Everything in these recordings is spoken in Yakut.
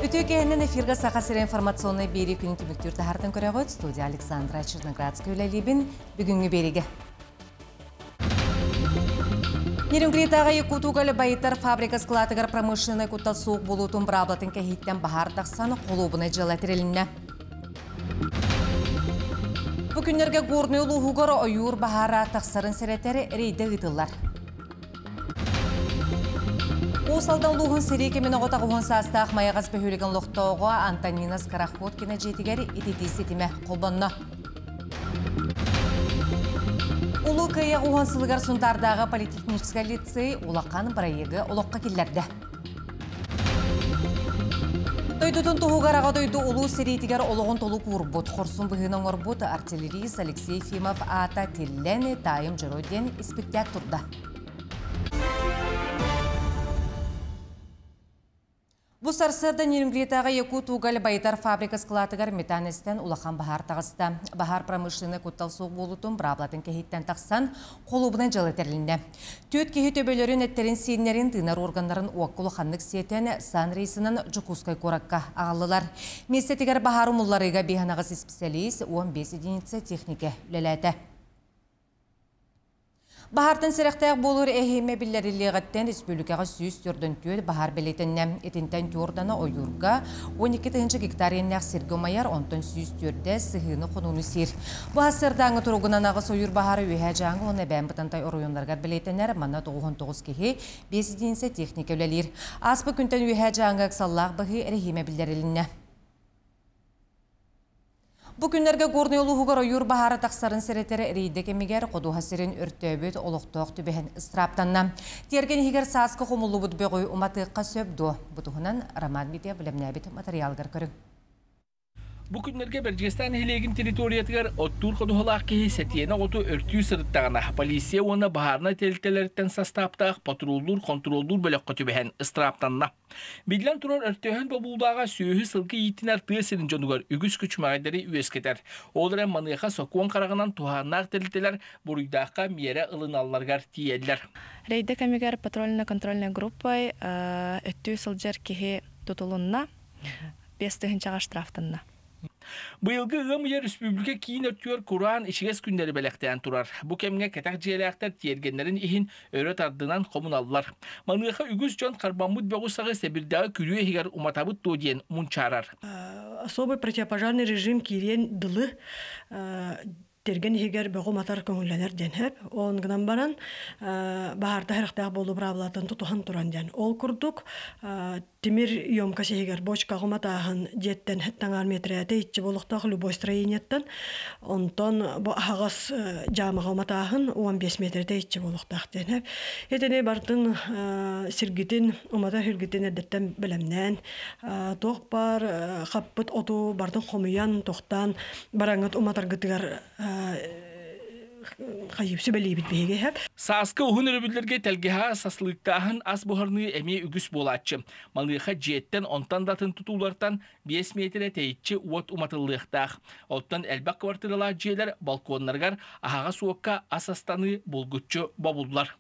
Үтүө киэһэнэн эфиргэ Саха сирэ информационнай биэрии күнүн түмүктүүр таһаартан көрөҕүт. Студия Александра Черноградская үлэлиибин. Бүгүҥҥү биэриигэ. Нерюнгритааҕы Якутуголь байытар фабрика складыгар промышленнай куттал суох буолуутун быраабылатын кэһииттэн баһаар тахсан холуобунай дьыала тэрилиннэ. Бу күннэргэ Горнай улууһугар ойуур баһаара тахсарын сэрэтэр рейдэ ыытыллар. Уус Алдан улууһун сэрии кэмин оҕото 90 саастаах Майаҕас бөһүөлэгин олохтооҕо Антонина Скороходкина дьиэтигэр ититии ситимэ холбонно. Улуу Кыайыы 10 сылыгар Сунтаардааҕы политехническай лицей улахан бырайыагы олоххо киллэрдэ. Дойдутун туһугар Аҕа дойду улуу сэриитигэр олоҕун толук уурбут, хорсун быһыыны оҥорбут артиллерист Алексей Ефимов аата тиллэн, Таайым Дьоро диэн испиктээк турда. Бу сарсыарда Нерюнгритааҕы Якут-Уголь байытар фабрика складыгар метан эстэн улахан баһаар таҕыста. Баһаар промышленнай куттал суох буолуутун быраабылатын кэһииттэн тахсан, холуобунай дьыала тэрилиннэ. Түөрт киһи төбөлөрүн, эттэрин-сииннэрин, тыынар органнарын уокка улаханнык сиэтэн, сан рейсынан Дьокуускай куоракка аҕаллылар. Миэстэтигэр баһаар умулларыыга биһанаҕас исписэлиис 15 единица техникэ үлэлээтэ. Баһаартан сэрэхтээх буолуур эһиэмэ биллэриллиэҕиттэн республикаҕа 144 баһаар бэлиэтэннэ. Итинтэн түордана ойуурга 12 тыһыынча гектар иэннээх сиргэ умайар, онтон 104 сыһыыны-хонууну сиир. Бу сарсыардааҥҥы туругунан аҕыс ойуур баһаара Үөһээ Дьааҥы уонна Эбээн Бытантай оройуоннарыгар бэлиэтэнэр. Манна 99 киһи, 5 единица техника үлэлиир. Ааспыт күнтэн Үөһээ Дьааҥы ыксаллаах быһыы эрэһиимэ биллэрилиннэ. Бу күннэргэ Горнай улууһугар ойуур баһаара тахсарын сэрэтэр рейдэ кэмигэр ходуһа сирин өртөөбүт олохтоох түбэһэн ыстырааптанна. Тиэргэн иһигэр сааскы хомуллубут бөҕү уматыахха сөп дуо? Бу туһунан Роман Дмитриев бэлэмнээбит матырыйаалыгар көрүҥ. Бу күннэргэ Бэрдьигэстээн нэһилиэгин территориятыгар оттуур ходуһалаах киһи сэтиэнэ оҕоту өртүү сырыттаҕына, полиция уонна баһаарынай тэрилтэлэриттэн састааптаах патруллуур-хонтуруоллуур бөлөххө түбэһэн ыстырааптанна. Биллэн турар, өртөөһүн бобуулааҕа сүөһү-сылгы иитинэр тыа сирин дьонугар үгүс күчүмэҕэйдэри үөскэтэр. Ол эрэн маныаха сокуон хараҕынан туһааннаах тэрилтэлэр буруйдаахха миэрэ ылыналларыгар тиийэллэр. Рейдэ кэмигэр патрульно-контрольнай группой өттүү сылдьар киһи тутулунна, 5000-га штрафтанна. Быйылгы ыам ыйа республика киин өттүгэр кураан ичигэс күннэри бэлэхтээн турар. Бу кэмҥэ кэтэх дьиэлээхтэр тиэргэннэрин иһин өрө тардынан хомуналлар. Маныаха үгүс дьон харбаммыт бөҕү-саҕы сэбирдэҕи күрүө иһигэр уматабыт дуо диэн мунчаарар. Особый противопожарный режим киириэн дылы тиргэн иһигэр бөҕү матар көҥүллэнэр диэн сөп. Он гынан баран баһаарда харахтаах буолуу быраабылатын тутуһан туран диэн. Ол курдук тимир емкость иһигэр бочкаҕа матааһын дьиэттэн таҥаар метрээте иччи болохтоох любой строениеттан онтон бу аһаҕас дьаамаҕа матааһын 15 метрете иччи болохтоох диэн. Итини бартын сиргитин умата сиргитин эрдэттэн бэлэмнээн туох баар хаппыт оту бартын хомуйан тохтоон бараҥҥыт уматаргытыгар хайыы сүбэлиибит биһиги иһэр. Сааскы уһун өрөбүллэргэ тэлгэһэ саслыыктааһын ас буһарыныы эмиэ үгүс буолааччы. Маныаха дьиэттэн онтон да атын тутуулартан 5 миэтэрэ тэйиччи уот уматыллыахтаах. Оттон элбэх квартиралаах дьиэлэр балконнарыгар аһаҕас уокка ас астаныы булгуччу бобуллар.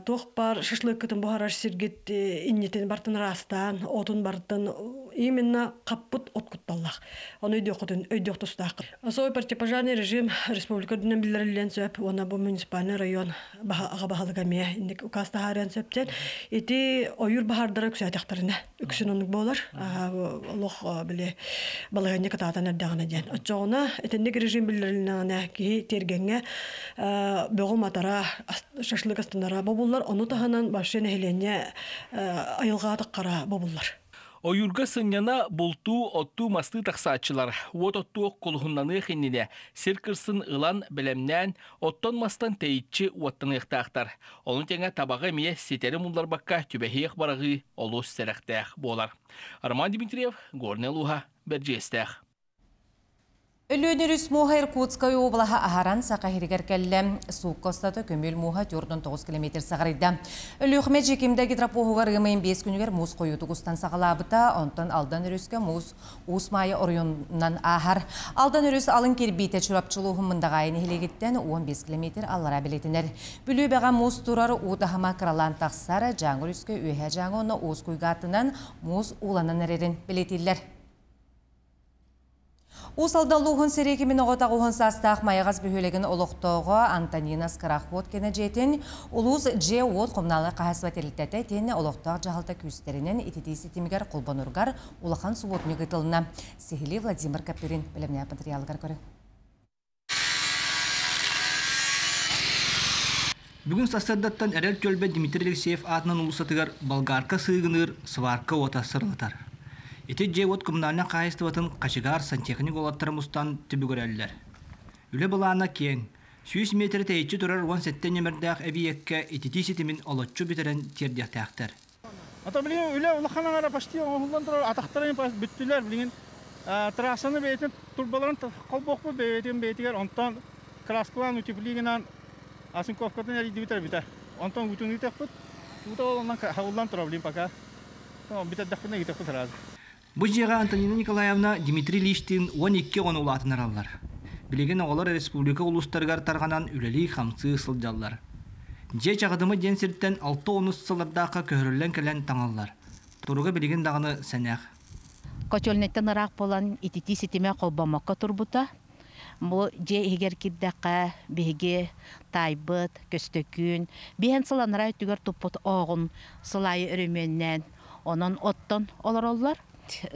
Туох баар шашлыккытын буһарар сиргит иннитин бартын ыраастаан, отун бартын именно хаппыт от кутталлаах. Ону өйдүөххүтүн өйдүөх тустааххыт. Особый противопожарный режим республика үрдүнэн биллэриллиэн сөп уонна бу муниципальный район аҕа баһылыга эмиэ инник указ таһаарыан сөп диэн. Ити ойуур баһаардара үксээтэхтэринэ үксүн оннук буолар. Олох били балаһыанньа кытаатан эрдэҕинэ диэн. Оччоҕуна итинник режим биллэрилинэҕинэ киһи тиэргэҥҥэ бөҕү матара, шашлык астынара бобуллар. Ону таһынан вообще нэһилиэнньэ айылҕаҕа таххара бобуллар. Ойуурга сынньана, бултуу, оттуу-мастыы тахсааччылар уот оттуох кулуһуннаныах иннинэ сир кырсын ылан, бэлэмнээн, оттон-мастан тэйиччи уоттаныахтаахтар. Ону тэҥэ табаҕы эмиэ ситэри мулларбакка түбэһиэх бараҕыы олус сэрэхтээх буолар. Роман Дмитриев, Горнай улууһа, Бэрдьиэстээх. Өлүөнэ өрүс мууһа Иркутскай уобалаһа аһаран Саха сиригэр кэллэ. Суукка устата көмүөл мууһа 49 километр саҕарыйда. Өлүөхүмэ Дьиикимдэ гидропоһугар ыам ыйын 5 күнүгэр муус хойуутук устан саҕалаабыта, онтон Алдан өрүскэ муус Уус Маайа оройуонунан ааһар. Алдан өрүс алын кирбиитэ Чурапчы улууһун Мындаҕаайы нэһилиэгиттэн 15 километр аллараа бэлиэтэнэр. Бүлүү бэҕэ муус турар, уу таһыма кыралаан тахсар, Дьааҥы өрүскэ Үөһээ Дьааҥы уонна Уус Куйгаатынан муус ууланан эрэрин бэлиэтииллэр. Уус Алдан улууһун сэрии кэмин оҕото аҕыһын саастаах Майаҕас бөһүөлэгин олохтооҕо Антонина Скороходкина дьиэтин улуус дьиэ-уот хомунаалынай хаһаайыстыба тэрилтэтэ итиэннэ олохтоох дьаһалта күүстэринэн ититии ситимигэр холбоноругар улахан субуотунньук ыытылынна. Сиһилии Владимир Копырин бэлэмнээх материалыгар көрүҥ. Бүгүн сарсыардаттан Эрэл түөлбэ Дмитрий Алексеев аатынан уулуссатыгар болгарка сыыгыныыр сварка уота сырылатар. Ити дьиэ-уот коммунальнай хаһаайыстыбатын хачыгаар сантехник уолаттара мустан түбүгүрэллэр. Үлэ былаана киэҥ. 100 миэтэрэ тэйиччи турар 17 нүөмэрдээх эбийиэккэ ититии ситимин олоччу бүтэрэн тиэрдиэхтээхтэр. Ата билигин үлэ улахан аҥара почти оҥоһуллан турар, атахтара бүттүлэр. Билигин трассаны бэйэтин турбаларын холбуохпут бэйэтин бэйэтигэр, онтон краскалаан утеплигынан осинковкатын эрийдибитэр бүтэ. Онтон уутун ыытыахпыт. Уута ол онон хабыллан турар билигин пока. Бүтэрдэхпинэ ыытыахпыт сразу. Бу дьиэҕэ Антонина Николаевна Дмитрий Ильичтиин 12 оҕону улаатыннараллар. Билигин оҕолор республика улуустарыгар тарҕанан үлэлии-хамсыы сылдьаллар. Дьиэ Чаҕыдыма диэн сиртэн 6-10 сыллардаахха көһөрүллэн кэлэн таҥаллар. Туруга билигин даҕаны сэнэх. Котельнайтан ыраах буолан ититии ситимэ холбоммокко турбута. Бу дьиэ иһигэр киирдэххэ биһиги таайбыт, Көстөкүүн, биэһэн сыл анараа өттүгэр туппут ооҕун сыл аайы өрөмүөннээн, онон оттон олороллор.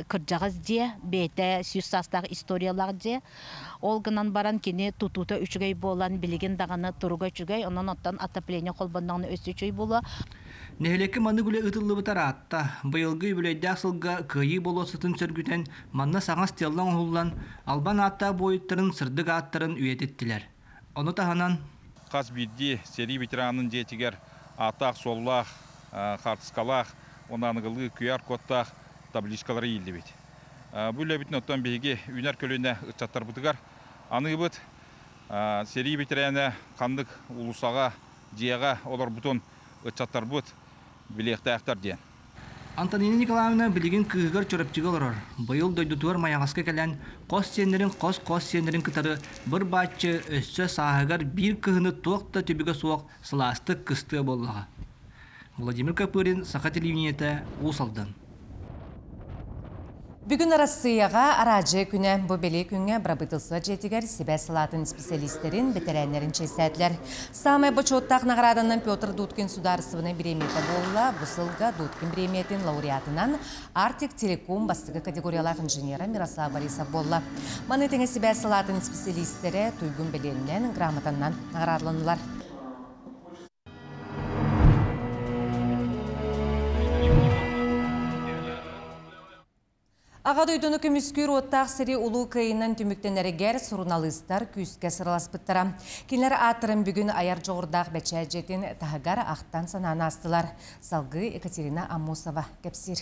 Кырдьаҕас дьиэ, бэйэтэ 100 саастаах историялаах дьиэ. Ол гынан баран кини тутуута үчүгэй буолан, билигин даҕаны туруга үчүгэй, онон оттон отопление холбонноҕуна өссө үчүгэй буолуо. Нэһилиэккэ маннык үлэ ыытыллыбыта ыраатта. Быйылгы үбүлүөйдээх сылга Кыайыы болуоссатын сөргүтэн, манна саҥа стелла оҥоһуллан, албан ааттаах буойуттарын сырдык ааттарын үйэтиттилэр. Ону таһынан Хас биирдии сэрии ветеранын дьиэтигэр ааттаах-суоллаах, хаартыскалаах уонна аныгылыы QR-кодтаах табличкалары ииллибит. Бу үлэбитин оттон биһиги үүнэр көлүөнэ ыччаттарбытыгар аныыбыт. Сэрии бэтэрээнэ ханнык уулуссаҕа, дьиэҕэ олорбутун ыччаттарбыт билиэхтээхтэр диэн. Антонина Николаевна билигин кыыһыгар Чурапчыга олорор. Быйыл дойдутугар Майаҕаска кэлэн, хос сиэннэрин хос-хос сиэннэрин кытары быр-бааччы өссө сааһыгар биир кыһыны туох да түбүгэ суох сылаастык кыстыа буоллаҕа. Владимир Копырин, Саха телевидениетэ, Уус Алдан. Бүгүн Арассыыйаҕа араадьыйа күнэ. Бу бэлиэ күҥҥэ бырабыыталыстыба дьиэтигэр сибээс салаатын исписэлиистэрин, бэтэрээннэрин чиэстээтилэр. Саамай бочуоттаах наҕарааданан Петр Дудкин судаарыстыбаннай бириэмийэтэ буолла. Бу сылга Дудкин бириэмийэтин лауреатынан Арктик Телеком бастакы категориялаах инженера Мирослав Борисов буолла. Маны тэҥэ сибээс салаатын исписэлиистэрэ туйгун бэлиэнинэн, грамотаннан наҕараадаланнылар. Аҕа дойдуну көмүскүүр уоттаах сири Улуу Кыайыынан түмүктэнэригэр суруналыыстар күүскэ сыраласпыттара. Кинилэр ааттарын бүгүн айар дьоҕурдаах бэчээт дьиэтин таһыгар ахтан-санаан аастылар. Салгыы Екатерина Аммосова кэпсиир.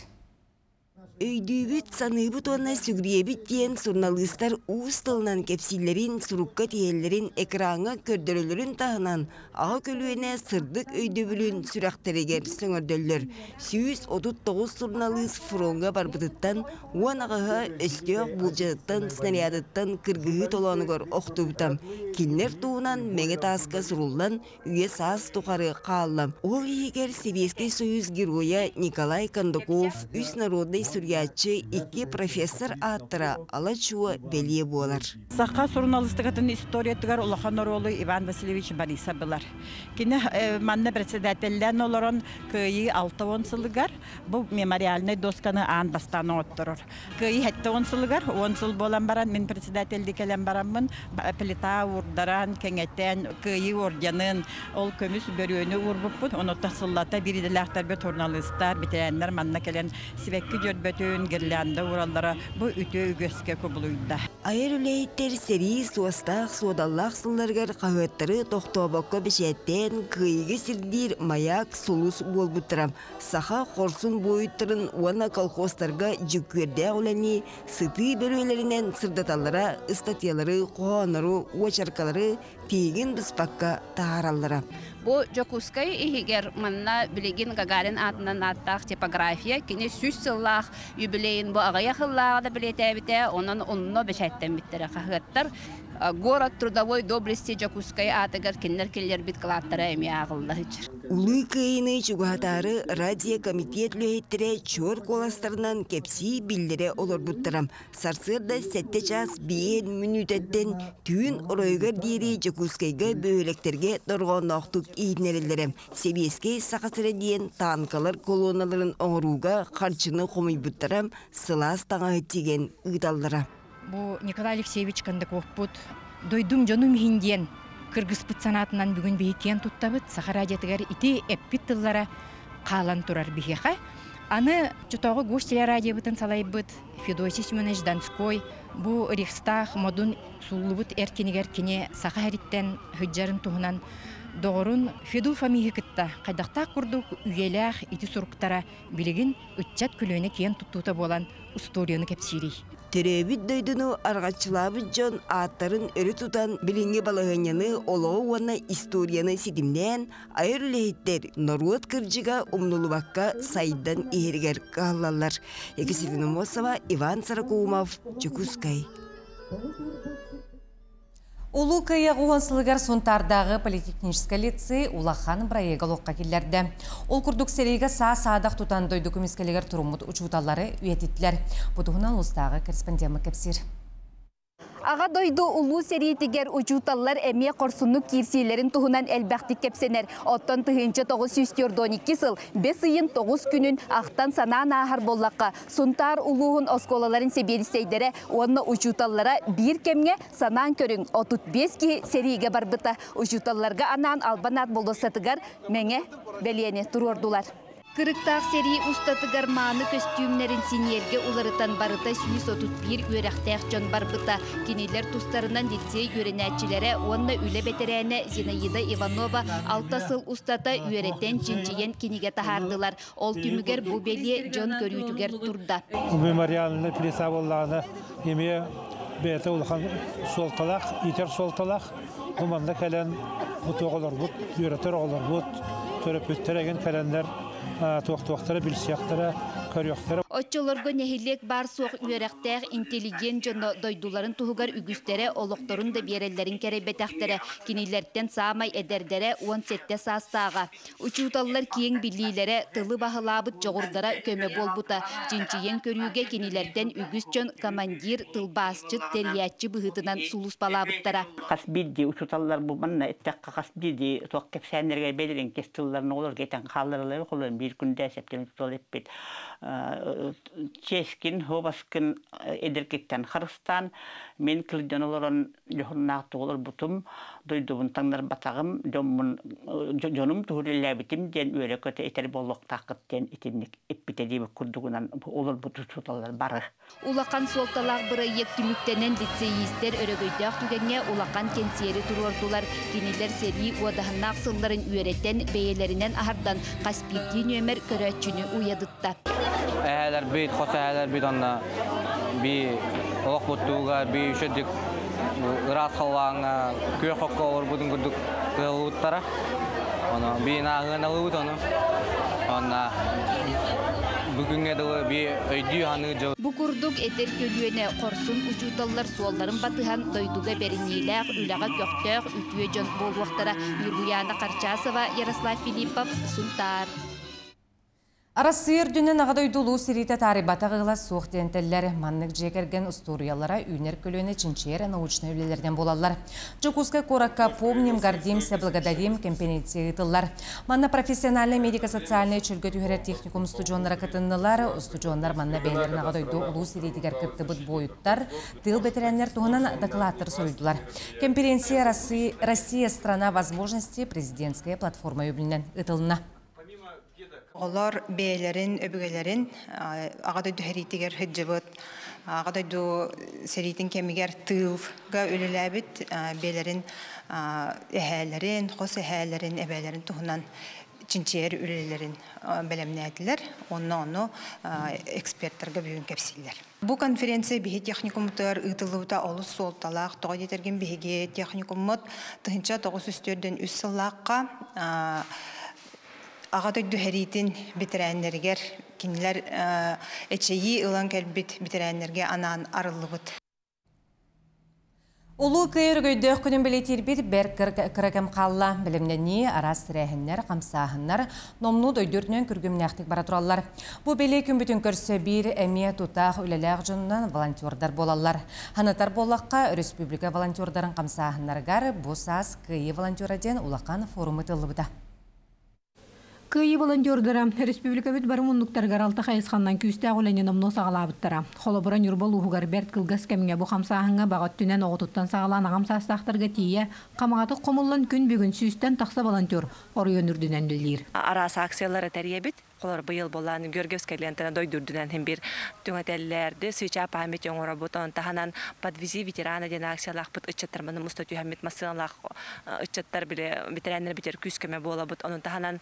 Өйдүүбүт, саныыбыт уонна сүгүрүйэбит диэн суруналыыстар уус тылынан кэпсииллэрин, сурукка тиһэллэрин, экраҥҥа көрдөрөллөрүн таһынан аҕа көлүөнэ сырдык өйдөбүлүн сүрэхтэригэр сөҥөрдөллөр. 139 суруналыыс фроҥҥа барбытыттан, 18-а өстөөх буулдьатыттан, снарядыттан кыргыһыы толоонугар охтубута. Кинилэр туһунан мэҥэ тааска суруллан, үйэ-саас тухары хаалла. Ол иһигэр Сэбиэскэй Союз Геройа Николай Кондаков, үс народнай суруйааччы, икки профессор ааттара ала-чуо бэлиэ буолар. Саха суруналыыстыкатын историятыгар улахан оруолу Иван Васильевич Борисов ылар. Кини манна председателлээн олорон Кыайыы 60 сылыгар бу мемориальнай досканы аан бастаан оҥотторор. Кыайыы 70 сылыгар, 10 сыл буолан баран мин председателлии кэлэн бараммын плита уурдаран, кэҥэтэн Кыайыы орденын, ол көмүс бөрүөнү уурбуппут. Онуттан сыллата биир идэлээхтэрбит журналистар, бэтэрээннэр манна кэлэн сибэкки дьөрбөтүн, гирлянда уураллара бу үтүө үгэскэ кубулуйда. Айар үлэһиттэр сэрии суостаах суодаллаах сылларыгар хаһыаттары тохтообокко бэчээттээн кыайыыга сирдиир маяк сулус буолбуттара. Саха хорсун буойуттарын уонна колхозтарга дьүккүөрдээх үлэни сытыы бөрүөлэринэн сырдаталлара, ыстатыйалары, хоһооннору, уочаркалары тиһигин быспакка таһаараллара. Бу Дьокуускай иһигэр манна билигин Гагарин аатынан ааттаах типография кини 100 сыллаах юбилейын бу аҕыйах ыллааҕа да бэлиэтээбитэ, онон онно бэчээттэммиттэрэ хаһыаттар. Город трудовой доблести Дьокуускай аатыгар кинилэр киллэрбит кылааттара эмиэ ааҕылла сылдьар. Улуу Кыайыыны чугаһатаары радиокомитет үлэһиттэрэ чуор куоластарынан кэпсии биллэрэ олорбуттара. Сарсыарда сэттэ чаас биир мүнүүтэттэн түүн оройугар диэри Дьокуускайга бөһүөлэктэргэ дорҕоонноохтук иһитиннэрэллэрэ. Сэбиэскэй Саха сирэ диэн таанкалар колонналарын оҥорууга харчыны хомуйбуттара, сылаас таҥаһы тигэн ыыталлара. Бу Николай Алексеевич Кондаковпут дойдум дьонум иһин диэн кыргыспыт санаатынан бүгүн биһи киэн туттабыт. Саха радиотыгар ити эппит тыллара хаалан турар биһиэхэ. Аны чотооҕу Гош телерадиобытын салайбыт Федосий Семенович Донской бу Рейхстаг модун сууллубут эркинигэр кини саха эриттэн сылдьарын туһунан доҕорун Федул Фомиһы кытта хайдахтаах курдук үйэлээх ити суруктара билигин ыччат көлүөнэ киэн туттуута буолан устуоруйаны кэпсиирий. Төрөөбүт дойдуну арҕаччылаабыт дьон ааттарын өрө тутан билиҥҥи балаһыанньаны, олоҕу уонна историяны ситимнээн айар үлэһиттэр норуот кырдьыга умнулубакка сайдан иһэригэр кыһаллаллар. Екатерина Мосова, Иван Сорокоумов, Дьокуускай. Улуу Кыайыы уон сылыгар Сунтаардааҕы политехническай лицей улахан бырайыагы олоххо киллэрдэ. Ол курдук сэриигэ саа-саадах тутан дойду көмүскэлигэр туруммут учууталлары үйэтиттилэр. Бу туһунан улуустааҕы корреспондеммыт кэпсиир. Аҕа дойду улуу сэриитигэр учууталлар эмиэ хорсуннук киирсиилэрин туһунан элбэхтик кэпсэнэр. Оттон 1942 сыл бэс ыйын 9 күнүн ахтан-санаан ааһар буоллахха, Сунтаар улууһун оскуолаларын сэбиэдиссэйдэрэ уонна учууталлара биир кэмҥэ санаан көрүҥ, 35 киһи сэриигэ барбыта. Учууталларга анаан Албан аат болуоссатыгар мэҥэ бэлиэни туруордулар. Кырыктаах сэрии устатыгар мааны көстүүмнэрин синиэлгэ уларытан барыта 131 үөрэхтээх дьон барбыта. Кинилэр тустарынан лицей үөрэнээччилэрэ уонна үлэ бэтэрээнэ Зинаида Иванова алта сыл устата үөрэтэн, чинчийэн кинигэ таһаардылар. Ол түмүгэр бу бэлиэ дьон көрүүтүгэр турда. Мемориальнай плита буоллаҕына эмиэ бэйэтэ улахан суолталаах, иитэр суолталаах. Бу манна кэлэн бу оҕолорбут, үөрэтэр оҕолорбут, төрөппүттэр эҥин кэлэннэр туох-туохтара билсиэхтэрэ, көрүөхтэрэ. Оччолорго нэһилиэк баар-суох үөрэхтээх интеллигент дьоно дойдуларын туһугар үгүстэрэ олохторун да биэрэллэрин кэрэйбэтэхтэрэ. Кинилэртэн саамай эдэрдэрэ 17 саастааҕа. Учууталлар киэҥ билиилэрэ, тылы баһылаабыт дьоҕурдара көмө буолбута. Чинчийэн көрүүгэ кинилэртэн үгүс дьон командир, тылбаасчыт, тэрийээччи быһыытынан сулууспалаабыттара. Хас биирдии учууталлар бу манна эттэххэ хас биирдии туох кэпсээннэргэ бэйэлэрин кэс тылларын оҕолорго этэн хааллараллар холон биир күндэ септен учуутал эппит чиэскин хуобаскын эдэргиттэн харыстаан мин кырдьан олорон дьоһуннаах олорбутум дойдубун таҥнарбатаҕым дьоммун дьонум туһурэлээбитим диэн үөрэ-көтө этэр буолуохтааххыт диэн итинник эппитэ диэбит курдугунан олорбут учууталлар бары. Улахан суолталаах бырайыак түмүктэнэн лицеистэр өрөгөйдөөх түгэҥҥэ улахан кэнсиэри туруордулар. Кинилэр сэрии уодаһыннаах сылларын үөрэтэн, бэйэлэринэн аһардан хас биирдии нүөмэр көрөөччүнү уйадытта. Эһээлэрбит, хос эһээлэрбит онно би олохпуттууга би үчүдүк ыраас халлааҥҥа күөх окко олорбутун курдук кыһаллыбыттара. Ону би нааһыаналыыбыт ону. Онно бүгүҥҥэ дылы би өйдүү саныы дьыл. Бу курдук эдэр көлүөнэ хорсун учууталлар суолларын батыһан дойдуга бэриниилээх, үлэҕэ көхтөөх үтүө дьон буолуохтара. Ньургуйаана Харчасова, Ярослав Филиппов, Сунтаар. Арассыыйа үрдүнэн Аҕа дойду Улуу сэриитэ таарыйбатах ыала суох диэн этэллэр. Маннык дьиэ кэргэн устуоруйалара үүнэр көлүөнэ чинчийэр научнай үлэлэринэн буолаллар. Дьокуускай куоракка «Помним, гордимся, благодарим» кэмпириэнсийэ ыытыллар. Манна профессиональнай медико-социальнай чөлгө түһэрэр техникум устудьуоннара кытыннылар. Устудьуоннар манна бэйэлэрин Аҕа дойду Улуу сэриитигэр кыттыбыт буойуттар, тыыл бэтэрээннэр туһунан дакылааттары суруйдулар. Кэмпириэнсийэ «Россия – страна возможностей» президентская платформа үбүлүнэн ыытылынна. Оҕолор бэйэлэрин өбүгэлэрин Аҕа дойду сэриитигэр сылдьыбыт, Аҕа дойду сэриитин кэмигэр тыылга үлэлээбит бэйэлэрин эһээлэрин, хос эһээлэрин, эбээлэрин туһунан чинчийэр үлэлэрин бэлэмнээтилэр уонна ону экспертарга бүгүн кэпсииллэр. Бу конференция биһи техникуммутугар ыытыллыбыта олус суолталаах. Тоҕо диэтэргин биһиги техникуммут 1943 сыллаахха Аҕа дойду сэриитин бэтэрээннэригэр кинилэр эчэйии ылан кэлбит бэтэрээннэргэ анаан арыллыбыт. Улуу Кыайыы өрөгөйдөөх күнүн бэлиэтиирбит бэрт кыра кэм хаалла. Бэлэмнэнии, араас тэрээһиннэр, хамсааһыннар номнуо дойду үрдүнэн күргүмнээхтик бара тураллар. Бу бэлиэ күммүтүн көрсө биир эмиэ тутаах үлэлээх дьонунан волонтердар буолаллар. Санатар буоллахха, өрөспүүбүлүкэ волонтердарын хамсааһыннарыгар бу саас Кыайыы волонтера диэн улахан форум ыытыллыбыта. Кыайыы волонтердара республикабыт бары муннуктарыгар алта хайысханнан күүстээх үлэни номнуо саҕалаабыттара. Холобура, Ньурба улууһугар бэрт кылгас кэмҥэ бу хамсааһыҥҥа баҕа өттүнэн оҕотуттан саҕалаан аҕам саастаахтарга тиийэ хамаҕатык хомуллан күн бүгүн сүүстэн тахса волонтер оройуон үрдүнэн үлэлиир. Араас акциялары тэрийэбит. Холор быйыл буолан Георгиевскай лентаны дойду үрдүнэн иһин биир түҥэтэллэрди свеча памяти оҥоробут. Онон таһынан подвези ветерана диэн акциялаахпыт ыччаттарманы муста түһэммит массыыналаах ыччаттар били ветераннар битэр күүс көмө буолабыт. Онон таһынан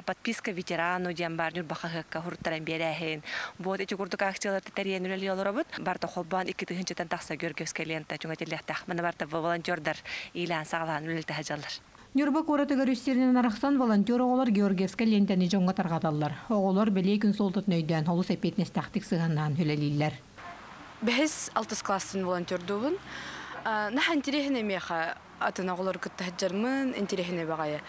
подписка ветерану диэн баар Ньурба хаһыакка хуруттаран биэрээһин. Вот ити курдук акцияларды тэрийэн үлэлии олоробут. Барыта холбоон 2000-тан тахса Георгиевскай лента түҥэтиллиэхтээх. Манна барыта волонтердар иилээн саҕалаан үлэлэтэ сылдьаллар. Ньурба куоратыгар үс сиринэн арахсан волонтер оҕолор Георгиевскай лиэнтэни дьоҥҥо тарҕаталлар. Оҕолор бэлиэ күн суолтатын өйдөөн олус эппиэтинэстээхтик сыһыаннаан үлэлииллэр. Бэһис алтыс класстан волонтердуубун. Наһаа интэриэһинэй миэхэ атын оҕолору кытта сылдьармын, интэриэһинэй баҕайы.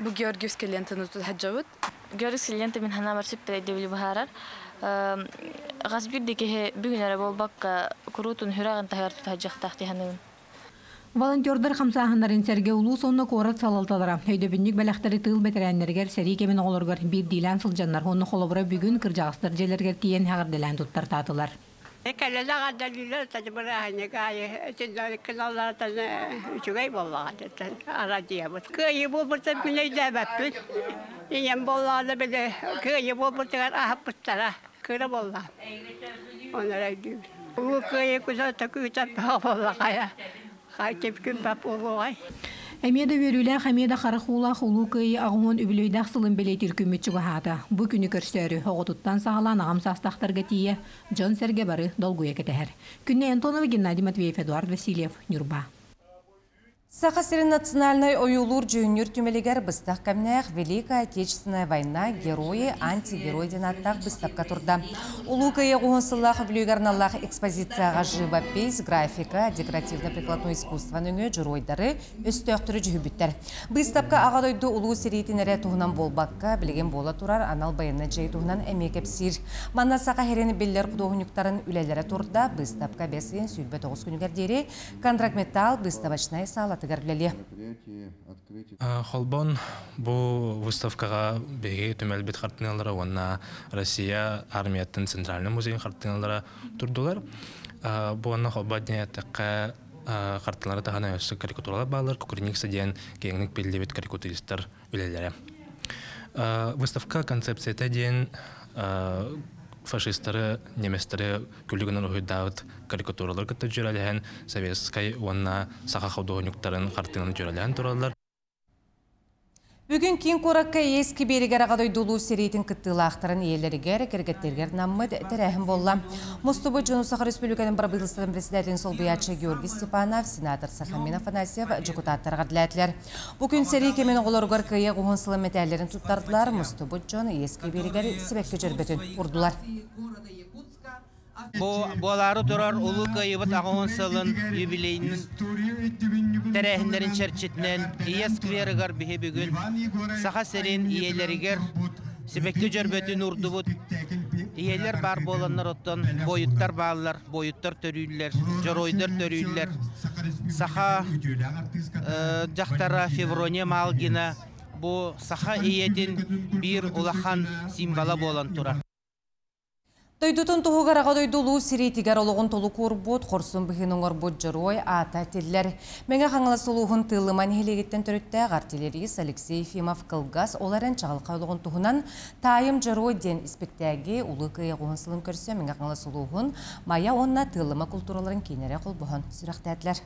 Бу Георгиевскай лентаны тута сылдьабыт. Георгиевскай лента мин санаабар сөптөөх өйдөбүлү быһаарар. Хас биирдии киһи бүгүн эрэ буолбакка, куруутун сүрэҕин таһыгар тута сылдьыахтаах дии саныыбын. Волонтердар хамсааһыннарын сэргэ улуус уонна куорат салалталара өйдөбүнньүк бэлэхтэри тыыл бэтэрээннэригэр сэрии кэмин оҕолоругар биирдиилээн сылдьаннар уонна холобура бүгүн кырдьаҕастар дьиэлэригэр тиийэн эҕэрдэлээн туттартаатылар. Кэлэлэ эҕэрдэлиилэр этэ бырааһынньык аайы итиннэ үчүгэй буоллаҕа арадьыйабыт. Кыайыы буолбутун мин өйдөөбөппүн. Ийэм буоллаҕына били кыайыы буолбутугар аһаппыттара. Кыра буолла. Оны эрэ өйдүүбүн. Улуу кыайыы күнэ күүтэр буоллаҕа. Эмиэ да үөрүүлээх, эмиэ да харах уулаах Улуу Кыайыы 80 үбүлүөйдээх сылын бэлиэтиир күммүт чугаһаата. Бу күнү көрсөөрү, оҕотуттан саҕалаан аҕам саастаахтарга тиийэ, дьон-сэргэ бары долгуйа кэтэһэр. Күннэй Антонова, Геннадий Матвеев, Эдуард Васильев, Ньурба. Саха сирин национальнай ойуулуур-дьүһүннүүр түмэлигэр быстах кэмнээх Великая Отечественная война герои антигерой диэн ааттаах быыстапка турда. Улуу Кыайыы уһун сыллаах үбүлүөйүгэр аналлаах экспозицияҕа живопись, графика, декоративно-прикладной искусство нөҥүө дьоруойдары, өстөөхтөрү дьүһүйбүттэр. Быыстапка Аҕа дойду улуу сэриитин эрэ туһунан буолбакка, билигин буола турар анал байыаннай дьайыы туһунан эмиэ кэпсиир. Манна Саха сирин биллэр худуоһунньуктарын үлэлэрэ турда. Быыстапка бэс ыйын 29 күнүгэр диэри Контракметалл выставочнай саалатыгар үлэлиэ. Холбон бу выставкаҕа биһиги түмэлбит хартыыналара уонна Россия армияттан Центральный музейын хартыыналара турдулар. Бу уонна холбо диэн эттэххэ хартыыналары таһынан өссө карикатуралар бааллар. Кукрыникса диэн киэҥник биллибит карикатуристар үлэлэрэ. Выставка концепцията диэн фашистары, немецтэри күлүгүнэн уһуйдаабыт карикатуралар кытта дьүөрэлэһэн советскай уонна саха худуоһунньуктарын хартыынаны дьүөрэлэһэн тураллар. Бүгүн киин куоракка Иэс кибиэригэр Аҕа дойду улуу сэриитин кыттыылаахтарын ийэлэригэр, кэргэттэригэр наммыт тэрээһин буолла. Мустубут дьону Саха Республикатын бырабыыталыстыбатын председателин солбуйааччы Георгий Степанов, сенатор Сахамин Афанасьев дьокутааттар эҕэрдэлээтилэр. Бу күн сэрии кэмин оҕолоругар кыайыы уһун сылын мэтээллэрин туттардылар, мустубут дьон Иэс кибиэригэр сибэкки дьөрбөтүн урдулар. Бу буолаары турар Улуу Кыайыыбыт 80 сылын юбилейын тэрээһиннэрин чэрчитинэн Ийэ скверыгар биһи бүгүн Саха сирин ийэлэригэр Сибэкки дьөрбөтүн уурдубут. Ийэлэр баар буоланнар оттон буойуттар бааллар, буойуттар төрүүллэр, дьоруойдар төрүүллэр. Саха дьахтара Феврония Малгина бу саха ийэтин биир улахан символа буолан турар. Дойдутун туһугар аҕа дойду улуу сэриитигэр олоҕун толук уурбут, хорсун быһыыны оҥорбут дьоруой аата этиллэр. Мэҥэ Хаҥалас улууһун Тыыллыма нэһилиэгиттэн төрүттээх артиллерист Алексей Ефимов кылгас, ол эрэн чаҕылхай олоҕун туһунан «Таайым дьоруой» диэн испиктээги Улуу Кыайыы оҕуһун сылын көрсө Мэҥэ Хаҥалас улууһун Майа уонна Тыыллыма култуураларын кииннэрэ холбоһон сүрэхтээтилэр.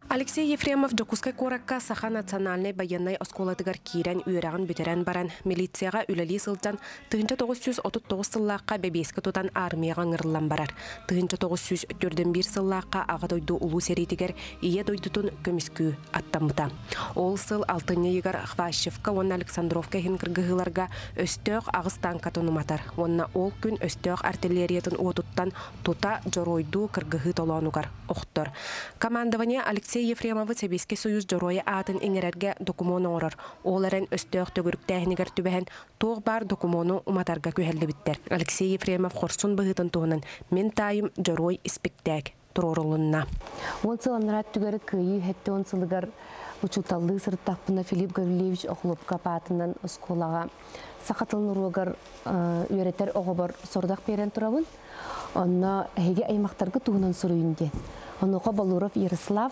Алексей Ефремов Дьокуускай куоракка Саха национальнай байыаннай оскуолатыгар киирэн үөрэҕин бүтэрэн баран, милицияҕа үлэлии сылдьан, 1939 сыллаахха бэбиэскэ тутан аармыйаҕа ыҥырыллан барар. 1941 сыллаахха Аҕа дойду Улуу сэриитигэр Ийэ дойдутун көмүскүү аттаммыта. Ол сыл алтынньы ыйыгар Хващевка уонна Александровка иһин кыргыһыыларга өстөөх аҕыс тааҥкатын уматар уонна ол күн өстөөх артиллериятын уотуттан тута дьоруойдуу кыргыһыы толоонугар охтор. Командование Алексей Ефремовы Сэбиэскэй Союз Дьоруойа аатын иҥэрэргэ докумуон оҥорор. Ол эрэн өстөөх төгүрүктээһинигэр түбэһэн туох баар докумуону уматарга күһэллибиттэр. Алексей Ефремов хорсун быһыытын туһунан «Мин таайым Дьоруой» испиктээк туруорулунна. Уон сыл анараа өттүгэр Кыайыы 70 сылыгар учууталлыы сырыттахпына Филипп Гаврильевич Охлопков аатынан оскуолаҕа саха тылын уруогар үөрэтэр оҕобор сорудах биэрэн турабын. Онно эһиги аймахтаргыт туһунан суруйун диэн. Онуоха Болуров Ярослав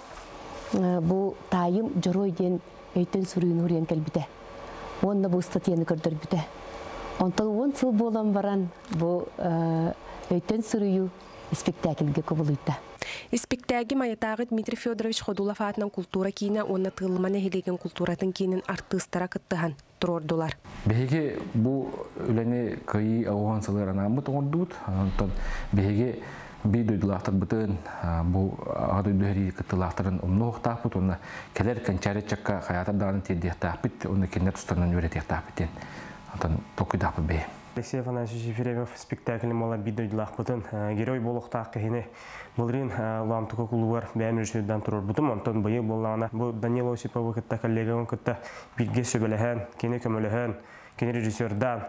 бу таайым дьоруой диэн өйтөн суруйун уруйан кэлбитэ. Уонна бу ыстатыйаны көрдөрбүтэ. Онтон уон сыл буолан баран бу өйтөн суруйуу испиктээкилгэ кубулуйда. Испиктээги Майатааҕы Дмитрий Федорович Ходулов аатынан култуура киинэ уонна Тыыллыма нэһилиэгин култууратын киинин артыыстара кыттыһан туруордулар. Биһиги бу үлэни кыайыы оҕуһан сылыгар анааммыт оҥордубут. Онтон биһиги биир дойдулаахтарбытын бу аҕа дойду сэрии кыттыылаахтарын умнуохтаахпыт уонна кэлэр кэнчээри ыччакка хайаатар даҕаны тиэрдиэхтээхпит уонна кинилэр тустарынан үөрэтиэхтээхпит диэн онтон толкуйдаахпыт бэйэ. Алексей Афанасьевич Ефремов спектаклин буолар биир дойдулаахпытын герой буолуохтаах киһини былырыын Лаамтука кулуугар бэйэм режиссердаан туруорбутум. Онтон быйыл буоллаҕына бу Данила Осиповы кытта коллегабын кытта бииргэ сүбэлэһэн, кини көмөлөһөн, кини режиссердаан,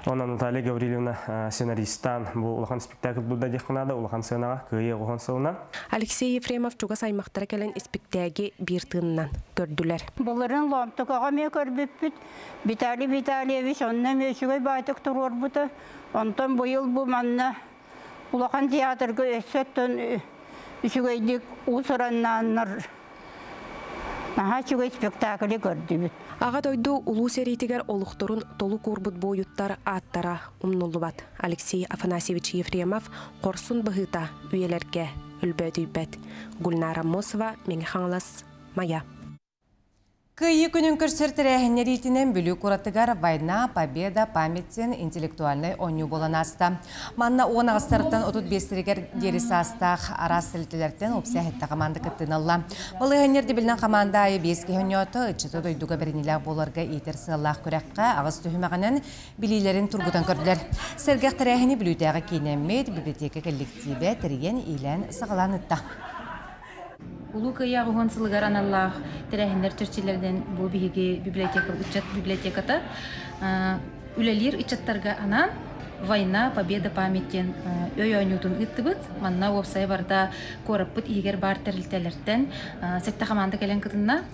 Онон Наталья Гаврильевна сценаристаан бу улахан спектакль булда диэххэ наада, улахан сыанаҕа кыайыы оҕуһун сылынан. Алексей Ефремов чугас аймахтара кэлэн испиктээги биир тыынынан көрдүлэр. Былырын Лоомтукаҕа эмиэ көрбүппүт. Виталий Витальевич онно эмиэ үчүгэй баайтык туруорбута. Онтон быйыл бу манна улахан театрга өссө оттон үчүгэйдик уус-ураннааннар наһаа үчүгэй спектакли көрдүбүт. Аҕа дойду Улуу сэриитигэр олохторун толук уурбут буойуттар ааттара умнуллубат. Алексей Афанасьевич Ефремов хорсун быһыыта үйэлэргэ өлбөөдүйбэт. Гульнара Мосова, Мэҥэ Хаҥалас, Майа. Кыайыы күнүн көрсөр тэрээһиннэр иитинэн Бүлүү куоратыгар «Война, победа, память» диэн интеллектуальнай оонньуу буолан ааста. Манна уон аҕыстарыттан 35-тэригэр диэри саастаах араас тэрилтэлэртэн уопсай сэттэ хамаанда кыттыыны ылла. Балаһыанньа ирдэбилинэн хамаанда аайы биэс киһи оонньоото, ыччаты дойдуга бэриниилээх буоларга иитэр сыаллаах күрэххэ аҕыс түһүмэҕинэн билиилэрин тургутан көрдүлэр. Сэргэх тэрээһини Бүлүүтээҕи киинэммит библиотека кэлликтиибэ тэрийэн иилээн саҕалаан ыытта. Улуу Кыайыы аҕыс сылыгар аналлаах тэрээһиннэр чэрчилэринэн бу биһиги библиотека ыччат библиотеката үлэлиир ыччаттарга анаан «Война, победа, память» диэн өй оонньуутун ыыттыбыт. Манна уопсайа барыта куораппыт иһигэр баар тэрилтэлэртэн сэттэ хамаанда кэлэн кытынна.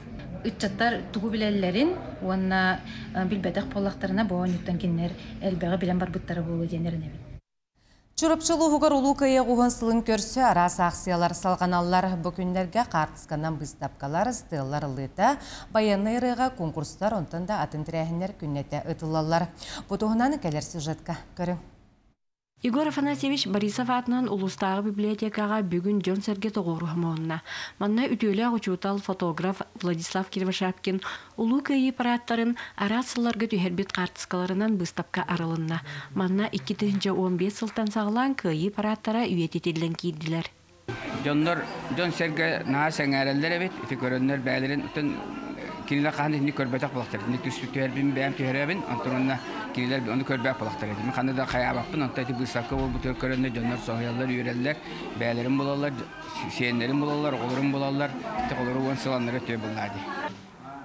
Ыччаттар тугу билэллэрин уонна билбэтэх буоллахтарына бу оонньууттан кинилэр элбэҕи билэн барбыттара буолуо диэн эрэнэбин. Чурапчы улууһугар Улуу Кыайыы оҕуһун сылын көрсө араас аахсыйалар салҕаналлар. Бу күннэргэ хаартысканан быыстапкалар, стеллар ылыыта, байыаннай ырыаҕа конкурстар, онтон да атын тэрээһиннэр күннэтэ ыытыллаллар. Бу туһунан кэлэр сюжетка көрүҥ. Егор Афанасьевич Борисов аатынан улуустааҕы библиотекаҕа бүгүн дьон-сэргэ тоҕуоруһа муһунна. Манна үтүөлээх учуутал, фотограф Владислав Кривошапкин Улуу Кыайыы парааттарын араас сылларга түһэрбит хаартыскаларынан быыстапка арылынна. Манна 2015 сылтан саҕалаан Кыайыы парааттара үйэтитиллэн киирдилэр. Дьоннор, дьон-сэргэ наһаа сэҥээрэллэр эбит. Ити көрөннөр бэйэлэрин кинилэр хаһан итинник көрбөтөх буолахтар. Итинник түһэрбин бэйэм түһэрэбин, онтон уонна кинилэр ону көрбөх буолахтар. Мин ханна да хайаабаппын, онтон ити быыстапка буолбутугар көрөннөр дьоннор соһуйаллар, үөрэллэр, бэйэлэрин булаллар, сиэннэрин булаллар, оҕолорун булаллар. Ити холору уон сыл аннары өтүө буллаа дии.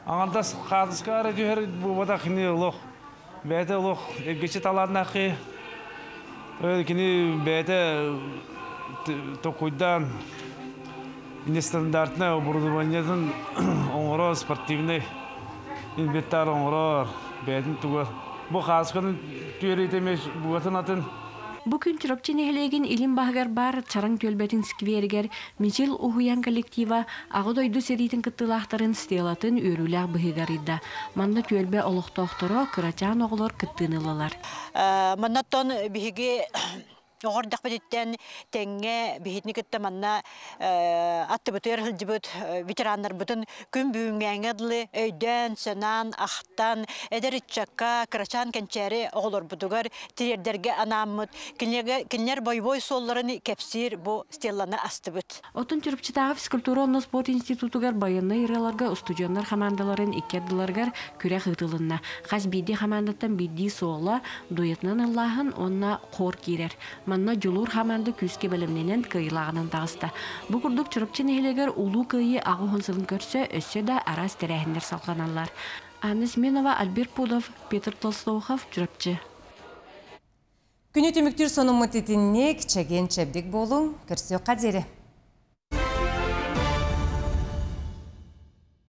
Аҥардас хаартыска эрэ түһэр буолбатах кини олох Бэйэтэ олох эргиччи талааннаах киһи. Кини бэйэтэ толкуйдаан нестандартнай оборудованиетын оҥорор, спортивный инвентарь оҥорор, бэйэтин тугар. Бу хаасканы түөрүйэтэ эмиэ бугатын атын. Бу күн Чурапчы нэһилиэгин илин баһыгар баар Чараҥ түөлбэтин скверигэр Мичил уһуйаан коллектива Аҕа дойду сэриитин кыттыылаахтарын стелатын үөрүүлээх быһыыга арыйда. Манна түөлбэ олохтоохторо, кырачаан оҕолор кыттыыны ыллылар. Маннаттан биһиги оҕо эрдэхпититтэн тэҥҥэ биһитини кытта манна аттыбытыгар сылдьыбыт ветераннарбытын күн бүгүҥҥээҥҥэ дылы өйдөөн-санаан, ахтан, эдэр ыччакка, кырачаан кэнчээри оҕолорбутугар тириэрдэргэ анааммыт, кинилэр бойобуой суолларын кэпсиир бу стелланы астыбыт. Оттон Чурапчытааҕы физкультура уонна спорт институтугар байыаннай ырыаларга устудьуоннар хамаандаларын икки ардыларыгар күрэх ыытылынна. Хас биирдии хамаандаттан биирдии суола, дуэтынан ыллааһын уонна хор киирэр. Манна Дьулуур хамаанда күүскэ бэлэмнэнэн кыайыылааҕынан таҕыста. Бу курдук Чурапчы нэһилиэгэр Улуу Кыайыы 80 сылын көрсө өссө да араас тэрээһиннэр салҕаналлар. Анна Семенова, Альберт Пудов, Петр Толстоухов, Чурапчы. Күнү түмүктүүр сонуммут итинник, чэгиэн-чэбдик буолуҥ, көрсүөххэ диэри.